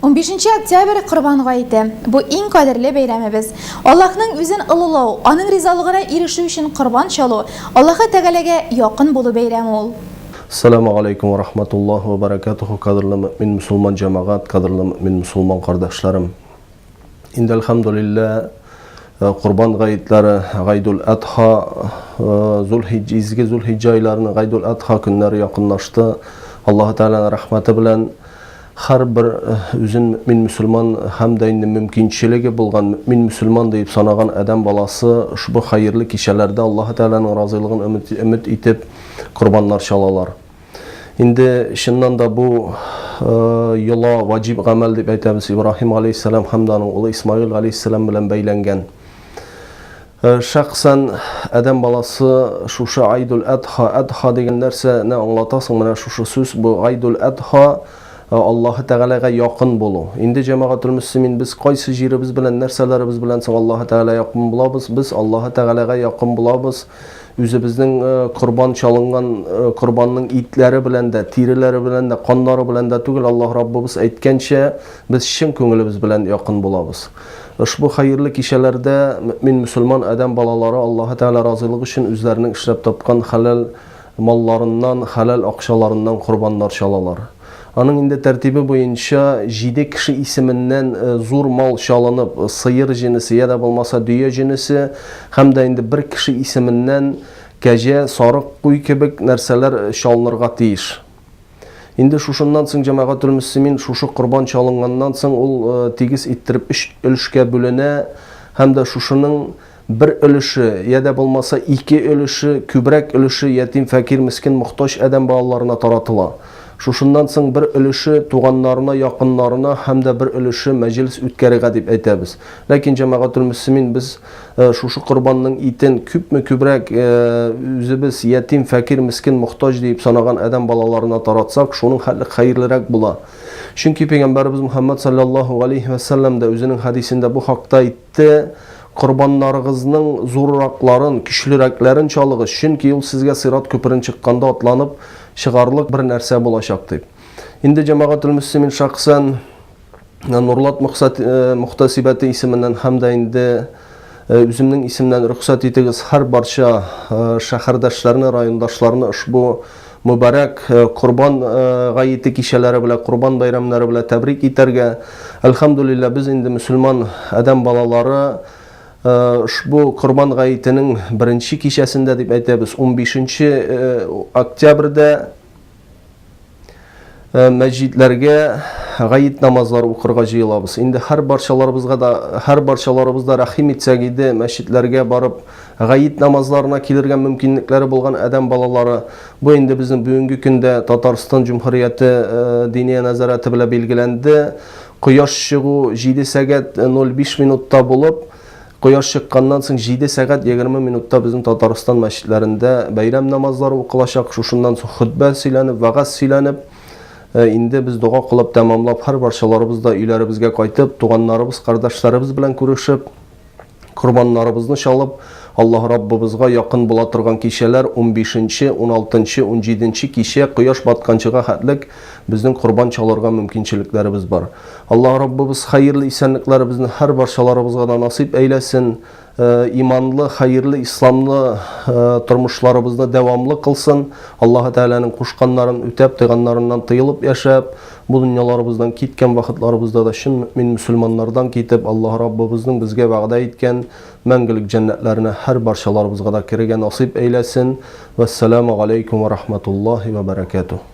Унбишенче октябрь, Корбан гаете. Бу иң кадерле бәйрәмебез. Аллаһның үзен олылау, аның ризалыгына ирешү өчен корбан чалу, Аллаһы Тәгаләгә якын булу бәйрәме ул. Әссәламү галәйкүм вә рахматуллаһи вә бәрәкәтүһү, кадерле мөэмин мөселман җәмәгать, кадерле мөэмин мөселман кардәшләрем. Инде әлхәмдүлилләһ, Корбан гаетләре, Гайдул Әдха, Зулхиҗ, изге Зулхиҗҗә айларының Гайдул Әдха көннәре якынлашты. Аллаһы Тәгаләнең рәхмәте белән һәрбер үзен мөэмин мөселман һәм дә инде мөмкинчелеге булган мөэмин мөселман диеп санаган адәм баласы ошбу хәерле кичәләрдә Аллаһы Тәгаләнең разыйлыгын өмет, өмет итеп корбаннар чалалар. Инде чыннан да бу йола ваҗиб гамәл дип әйтәбез Ибраһим галәйһиссәлам һәм дә аның улы Исмаил галәйһиссәлам белән бәйләнгән. Шәхсән адәм баласы шушы Айдул Әдха, Әдха дигән нәрсәне аңлата соң менә шушы сүз, бу Айдул Әдха Аллаһы Тәгаләгә якын булу. Инде җәмәгатүл мөслимин без кайсы җиребез белән, нәрсәләребез белән соң Аллаһы Тәгалә якын булабыз? Без Аллаһы Тәгаләгә якын булабыз үзебезнең корбан чалынган корбанның итләре белән дә, тиреләре белән дә, каннары белән дә түгел, Аллаһ Раббыбыз әйткәнчә, без чын күңелебез белән якын булабыз. Ошбу хәерле кичәләрдә мөэмин мөселман адәм балалары Аллаһы Тәгалә разыйлыгы өчен үзләренең эшләп тапкан хәләл малларыннан, хәләл акчаларыннан корбаннар чалалар. Аның инде тәртибе буенча җиде кеше исеменнән зур мал чалынып, сыер җенесе я да булмаса дөя җенесе һәм дә инде бер кеше исеменнән кәҗә, сарык, куй кебек нәрсәләр чалынырга тиеш. Инде шушыннан соң, җәмәгатүл мөслимин, шушы корбан чалынганнан соң ул тигез иттереп өч өлешкә бүленә һәм дә шушының бер өлеше, я дә булмаса ике өлеше, күбрәк өлеше ятим, фәкыйрь, мескен, мохтаҗ адәм балаларына таратыла. Шушыннан соң бер өлеше туганнарына, якыннарына һәм дә бер өлеше мәҗелес үткәрергә дип әйтәбез. Ләкин, җәмәгатүл мөслимин, без Шушы корбанның итен күпме күбрәк үзебез ятим, фәкыйрь, мескен, мохтаҗ диеп санаган адәм балаларына таратсак, шуның хәтлек хәерлерәк була. Чөнки пәйгамбәребез Мөхәммәд салләллаһу галәйһи вә сәлләм дә үзенең хәдисендә бу хакта әйтте, Корбаннарыгызның зурракларын, көчлерәкләрен чалыгыз, чөнки ул сезгә сират күперен чыкканда атланып чыгарлык бер нәрсә булачак, дип. Инде җәмәгатүл мөслимин шәхсән Нурлат мөхтәсибәте исеменнән һәм дә инде үземнең исемнән рөхсәт итегез һәр барча шәһәрдәшләрне, райондашларны ошбу мөбарәк Корбан гаете кичәләре белән, Корбан бәйрәмнәре белән тәбрик итәргә. Әлхәмдүлилләһ, без инде мөселман адәм балалары ошбу Корбан гаетенең беренче кичәсендә дип әйтәбез, 15 октябрьдә Мәсҗидләргә гает намазлары укырга җыелабыз. Инде һәр барчаларыбызга да, һәр барчаларыбыз да рәхим итсәк иде, мәчетләргә барып гает намазларына килергә мөмкинлекләре булган адәм балалары. Бу инде безнең бүгенге көндә Татарстан Җөмһүрияте Диния нәзарәте белән билгеләнде. Кояш чыгу 7 сәгать 05 минутта булып, Кояш чыкканнан соң җиде сәгать 20 минутта безнең Татарстан мәчетләрендә бәйрәм намазлары укылачак. Шушыннан соң хөтбә сөйләнеп, вәгазь сөйләнеп, инде без дога кылып тәмамлап, һәр барчаларыбыз да өйләребезгә кайтып, туганнарыбыз, кардәшләребез белән күрешеп, корбаннарыбызны чалып, Аллаһ Раббыбызга якын була торган кичәләр унбишенче, уналтынчы, унҗиденче кичә кояш батканчыга хәтлек безнең корбан чалырга мөмкинчелекләребез бар. Аллаһ Раббыбыз хәерле исәнлекләребезне һәр барчаларыбызга да насыйп әйләсен, иманлы, хәерле, исламлы тормышларыбызны дәвамлы кылсын. Аллаһы Тәгаләнең кушканнарын үтәп, тыйганнарыннан тыелып яшәп, бу дөньяларыбыздан киткән вакытларыбызда да чын мөэмин мөселманнардан китеп, Аллаһ Раббыбызның безгә вәгъдә иткән мәңгелек җәннәтләренә һәр барчаларыбызга да керергә насыйп әйләсен. Вәссәламү галәйкүм вә рахматуллаһи вә бәрәкәтүһ.